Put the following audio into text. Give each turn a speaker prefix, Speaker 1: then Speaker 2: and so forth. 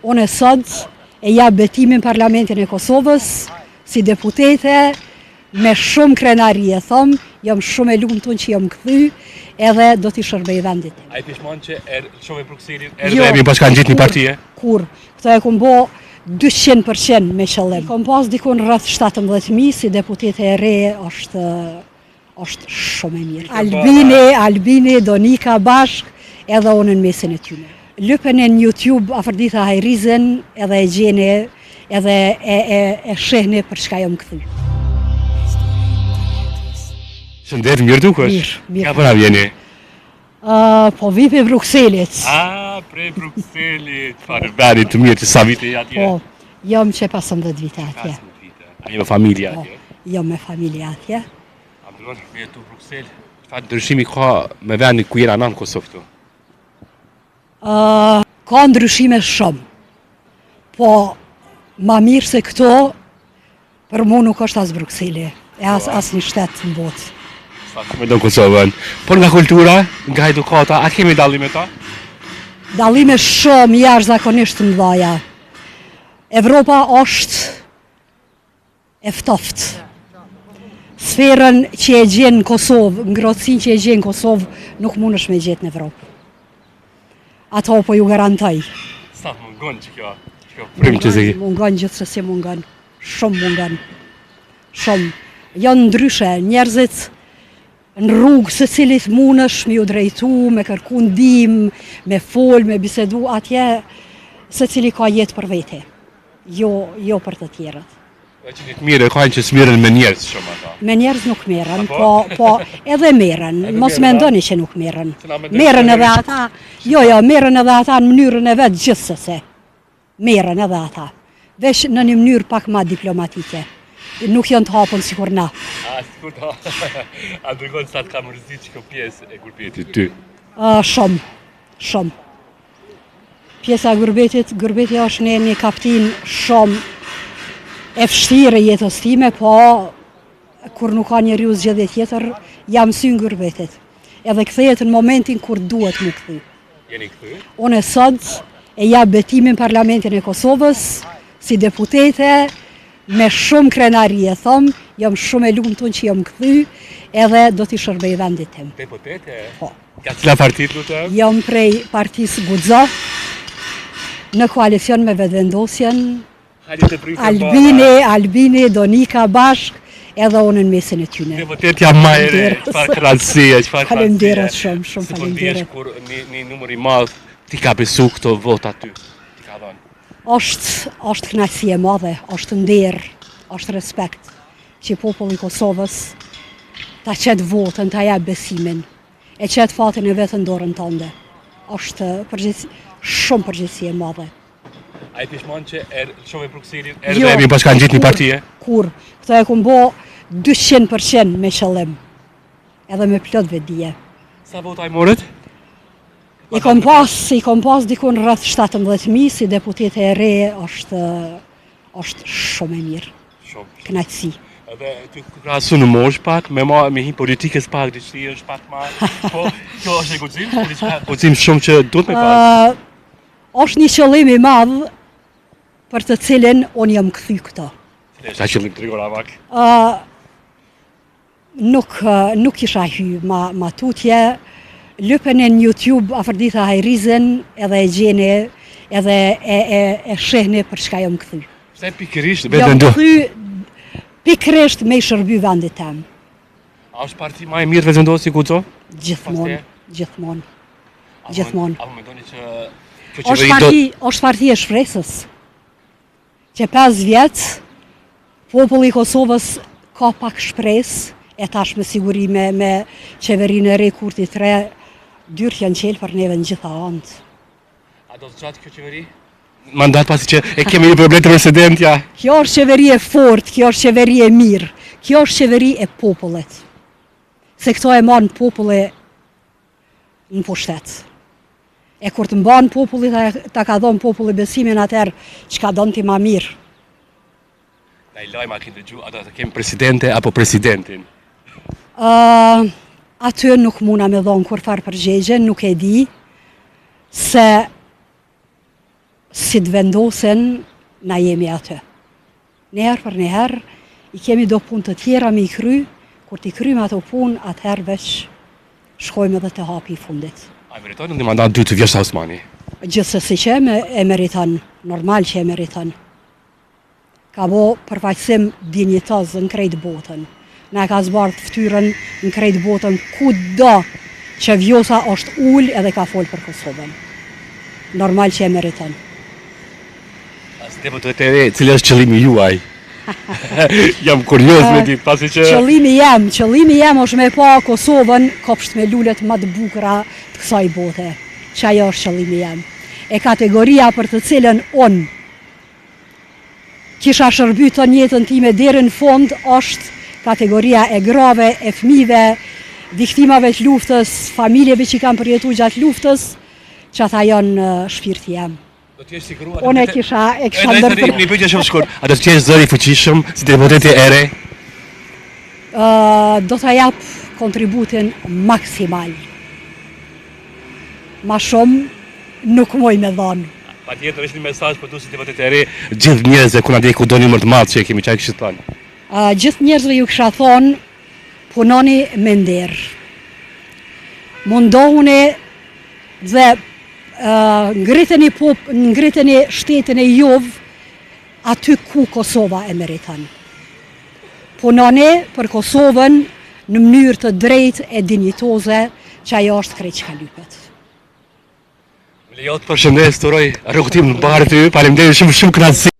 Speaker 1: Unë sot e jap betimin n'Parlamentin e Kosovës si deputete me shumë krenari e thom, jam shumë e lumtun që jam kthy edhe do t'i shërbej vendit
Speaker 2: tim. A je pishman që e lëshove Brukselin, erdhe jo, mi bashkangjit një partie?
Speaker 1: Kurrë, këtë e kom bo 200% me qëllim. Kom pas dikun rreth 17.000 si deputete e re është është shumë e mirë. Albini, Albini, Donika bashkë, edhe unë në mesin e tyne. Lypeni në YouTube Afërdita Hajrizin edhe e gjeni edhe e, e, e shihni për çka jam kthy.
Speaker 2: Shëndet, mirë dukesh?
Speaker 1: Mirë, mirë.
Speaker 2: Nga po na vjeni?
Speaker 1: Uh, po vi prej Brukselit.
Speaker 2: Ah, prej Brukselit. Çfarë vendi të mirë që sa vite je atje?
Speaker 1: Po, jam që 15 vite atje.
Speaker 2: 15 vite. A je me familje
Speaker 1: po,
Speaker 2: atje?
Speaker 1: Po, jam me familje atje.
Speaker 2: A më tregon me jetu Bruksel? Çfarë ndryshimi ka me vendin ku jena na në Kosovë këtu?
Speaker 1: Uh, ka ndryshime shumë. Po, ma mirë se këto, Për mu nuk është as Brukseli, e as po, asnjë shtet në botë.
Speaker 2: Sa shumë e do Kosovën. Por nga kultura, nga edukata, a kemi dallime ta?
Speaker 1: Dallime shumë jashtëzakonisht të mëdhaja. Evropa është e ftoftë. Sferën që e gjen në Kosovë, ngrohtësinë që e gjen në Kosovë, nuk mundesh me gjetë në Evropë. Ato po ju garantoj.
Speaker 2: Sa të mungon që kjo, që kjo frymë që
Speaker 1: zi? Mungon gjithsesi mungon. Shumë mungon. Shumë. Janë ndryshe, njerëzit në rrugë secilit munësh me ju drejtu, me kërku ndihmë, me fol, me bisedu, atje secili ka jetë për vete, jo, jo për të tjerët.
Speaker 2: Dhe që një të mirë e kanë që s'mirren me njerëz shumë
Speaker 1: ata. Me njerëz nuk merren, po, po edhe merren, mos mendoni që nuk merren. Merren edhe ata, jo, jo, merren edhe ata në mënyrën e vet gjithsesi. Merren edhe ata. Veç në një mënyrë pak ma diplomatike. Nuk janë të hapun sikur
Speaker 2: na. A, sikur ta. A tregon sa të ka mërzit që kjo pjesë e gurbetit ty?
Speaker 1: Shumë, shumë. Pjesa e gurbetit, gurbeti është një, një kaptinë shumë e vështirë e jetës time, po kur nuk ka njeriu zgjedhje tjetër, jam mësy gurbetit. Edhe kthehet në momentin kur duhet m'u
Speaker 2: kthy. Jeni
Speaker 1: kthy? Unë sot e jap betimin n'Parlamentin e Kosovës si deputete me shumë krenari e thom, jam shumë e lumtun që jam kthy edhe do t'i shërbej vendit
Speaker 2: tim. Deputete?
Speaker 1: Po.
Speaker 2: Nga cila parti të lutem?
Speaker 1: Jam prej partisë Guxo, në koalicion me Vetëvendosjen, Albini, Albini, Donika bashkë, edhe unë në mesin e
Speaker 2: tyne. Deputetja ma e re, çfarë kënaqësie, çfarë
Speaker 1: kënaqësie. Faleminderit shumë, shumë
Speaker 2: faleminderit. Si po kur një, një numër i madh t'i ka besu këto vota ty, t'i ka
Speaker 1: dhënë? Është, është kënaqësi e madhe, është nder, është respekt që populli i Kosovës ta qet votën, ta jap besimin. E qet fatin e vet në dorën tënde. Është përgjegjësi, shumë përgjegjësi e
Speaker 2: madhe. A je pishman që e lëshove Brukselin, erdhe jo, mi bashkangjit një partie?
Speaker 1: Kurrë, këtë e kom bo 200% me qëllim, edhe me plot vetëdije.
Speaker 2: Sa vota i morët?
Speaker 1: I kom pas, i kom pas dikun rreth 17.000, si deputete e re është, është shumë e mirë.
Speaker 2: Shumë.
Speaker 1: Kënaqësi.
Speaker 2: Edhe ty krahasu në moshë pak, me ma me hi politikës pak, diçka është pak ma, po kjo është një guxim, po diçka guxim shumë që duhet me
Speaker 1: pas. Uh, është një qëllim i madh për të cilin unë jam kthy
Speaker 2: këtu. Cili është ai qëllim tregona
Speaker 1: pak? Uh, Nuk nuk kisha hy ma ma tutje. Lypeni në YouTube Afërdita Hajrizin edhe e gjeni edhe e e e shihni për çka jam
Speaker 2: kthy. Pse pikërisht Vetëvendosje?
Speaker 1: Jam kthy pikërisht me i shërby vendit tem.
Speaker 2: A është parti ma e mirë Vetëvendosje Guxo?
Speaker 1: Gjithmonë, gjithmonë. Gjithmonë.
Speaker 2: Apo mendoni që
Speaker 1: kjo qeveri do Është parti, është parti e shpresës. Qe 5 vjet populli i Kosovës ka pak shpresë e tash me siguri me, me qeverinë e re Kurti 3 dyert janë çelë për neve në gjitha
Speaker 2: anët. A do të zgjatë kjo qeveri? Mandat pasi që e kemi një problem te presidentja.
Speaker 1: Kjo është qeveri e fortë, kjo është qeveri e mirë, kjo është qeveri e popullit. Se këto e man populli në pushtet. E kur të mban populli, ta, ta ka dhonë populli besimin atëherë, çka don ti ma mirë.
Speaker 2: Naj lajm a keni dëgju, a do të kemi presidente apo presidentin?
Speaker 1: Uh, aty nuk muna me dhonë kurrfarë përgjegje, nuk e di, se. Si të vendosen, na jemi aty. Njëherë për njëherë, i kemi do punë të tjera me i kry, kur t'i krymë ato punë, atëherë veç shkojmë edhe te hapi i fundit.
Speaker 2: A e meriton një mandat dytë Vjosa Osmani?
Speaker 1: Gjithsesi që e meriton, normal që e meriton. Ka bo përfaqësim dinjitoz në krejt botën. Na e ka zbardh fytyrën në krejt botën kudo që Vjosa është ul edhe ka fol për Kosovën. Normal që e meriton.
Speaker 2: Si deputete e re, cili është qëllimi juaj? Jam kurioz me ditë, pasi
Speaker 1: që... Qëllimi jem, qëllimi jem është me pa Kosovën kopsht me lulet më të bukura të kësaj bote. Qajo është qëllimi jem. E kategoria për të cilën unë kisha shërby të jetën time deri në fund është kategoria e grave, e fëmijëve, viktimave të luftës, familjeve që kanë përjetu gjatë luftës, që ata janë shpirti jem.
Speaker 2: Do të jesh si grua.
Speaker 1: Unë e kisha e kisha ndërpër.
Speaker 2: Një pyetje shumë shkurt. A do të jesh zëri i fuqishëm si deputete e re?
Speaker 1: Ë do ta jap kontributin maksimal. Ma shumë nuk muj me
Speaker 2: dhonë. Patjetër është një mesazh për ty si deputete e re, gjithë njerëzve ku na ndjek kudo një numër të madh që e kemi çka kishit
Speaker 1: thënë. Uh, gjithë njerëzve ju kisha thonë punoni me nder. Mundohuni dhe ngriteni pop, ngriteni shtetin e juv aty ku Kosova e meriton. Punoni për Kosovën në mënyrë të drejtë e dinjitoze, që ajo është krejt çka lypet.
Speaker 2: Më lejo të përshëndes, të uroj rrugëtim të mbarë ty, faleminderit shumë shumë kënaqësi.